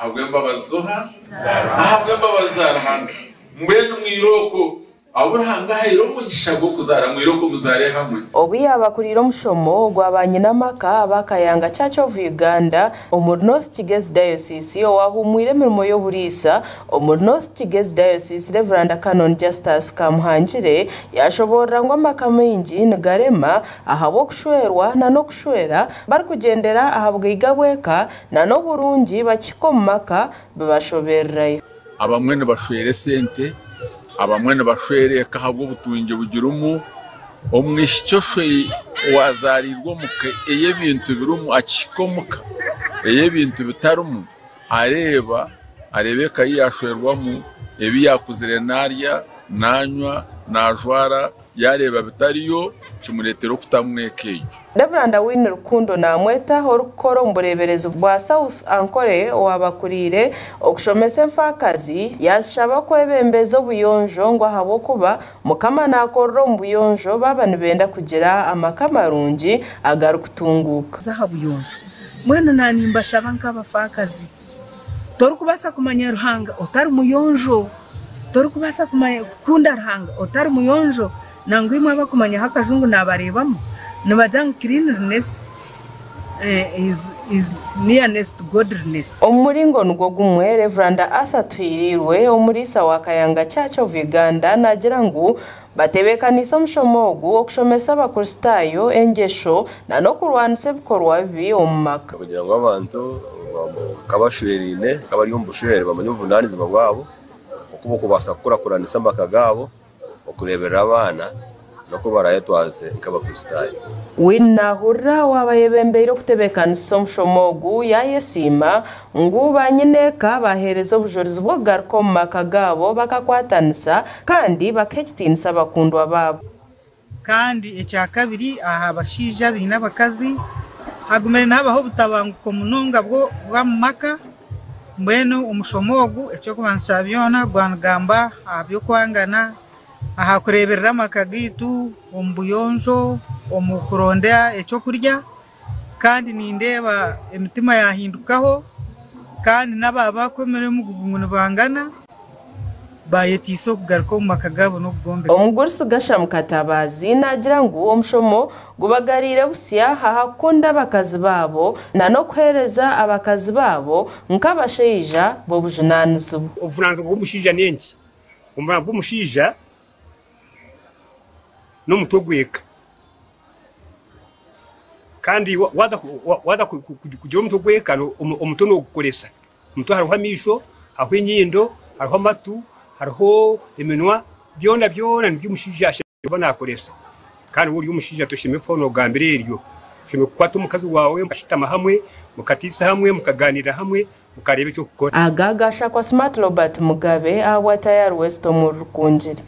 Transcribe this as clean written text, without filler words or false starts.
Ahabw'embabazi z'oha? Ahabw'embabazi za Ruhanga. Mbwenu mwirooko abu Ruhanga ahaire omugisha gw'okuzaara, mwirooko muzaare hamwe. Obu yaaba akuriire omushomo ogwa banyinamaka aba Kayanga Church of Uganda omuri North Kigezi Diocese owahuumwire emirimo y'oburiisa omuri North Kigezi Diocese Rev Canon Justus Kamuhangire yashoboorora ngu amaka maingi nigarema ahabw'okushwerwa n'okushwera barikugyendera aha bugaiga bw'eka n'oburungi bakihika omu maka bibashobererayo. Abamwe nibashwera esente, abamwe nibashwera eka ahabw'obutungi bugirimu. Omwishiki owazaarirwe omuka ei ebintu birimu akihika omuka ei ebintu bitarimu areeba areeba eka ei yaashwerwamu, ebi yaakuzire naarya, naanywa, naajwara yaareeba bitariyo kimureetera okutamwa eka egyo. Rev. Winnie Rukundo namweta orikukora omu bureeberezi bwa South Ankole owabakuriire okushomesa enfaakazi yazishaba kwebembeza obuyonjo ngu ahabw'okuba Mukama naakorera omu buyonjo baaba nibenda kugira amaka marungi agarikutunguuka. Aha buyonjo mbwenu naanimbashaba nk'abafaakazi, torikubaasa kumanya Ruhanga otari muyonjo, torikubaasa kukunda Ruhanga otari muyonjo. Nangwa imwe abakumanyaho akajungu naabareebamu nibagira ngu cleanliness is nearness to godliness. Omu muringo nigwo gumwe, Rev. Arthur Tuhiriirwe, omuriisa wa Kayanga Church of Uganda naagira ngu batebeekaniise omushomo ogu okushomesa abakristaayo engyesho n'okurwanisa ebikorwa bibi omu maka. Kugira ngu abantu nk'abashweraine nk'abari omu bushwere bamanye obuvunaanizibwa bwabo, oku barikubaasa kukurakuranisa amaka gaabo, okureeberera abaana n'oku barayetwaze nk'Abakristaayo. Winnie Nahurira owaaba ayebembeire okutebeekanisa omushomo ogu yaayesiima ngu banyineeka baheereza obujurizi bw'okugaruka omu maka gaabo bakakwatanisa kandi bakaha ekitiinisa abakundwa baabo. Kandi ekyakabiri aha bashaija baine abakazi hagumire nihabaho obutabanguko munonga bw'omu maka. Mbwenu omushomo ogu eky'okubanza kya byona gwanigamba aha by'okwangana, aha kureeberera amaka gaitu omu buyonjo, omu kuronda ekyokurya, kandi nindeeba emitima yahindukaho kandi n'ababa bakomire omugugu ngu nibangana bayetiisa okugaruka omu maka gaabo n'okugombeka. Omugurusi Gasham Katabazi naagira ngu omushomo gubagariire busya aha kukunda abakazi baabo n'okuheereza abakazi baabo nk'abashaija b'obujunaanizibwa. Obuvunaanizibwa bw'omushaija n'enki? Obuvunaanizibwa bw'omushaija n'omutwe gw'eka. Kandi waaza kugira omutwe gw'eka, omutwe noogukoresa. Omutwe hariho amaisho, hariho enyindo, hariho amatu, hariho eminwa, byona byona nibyo omushaija ashemereire kuba naakoresa. Kandi waaba ori omushaija toshemereire kufa noogambira eryo. Oshemereire kukwata omukazi waawe mukashutama hamwe, mukatiisa hamwe, mukagaaniira hamwe, mukareeba eky'okukora. Aga gashakwa Smart Robert Mugabe ahabwa Tayari West omuri Rukungiri.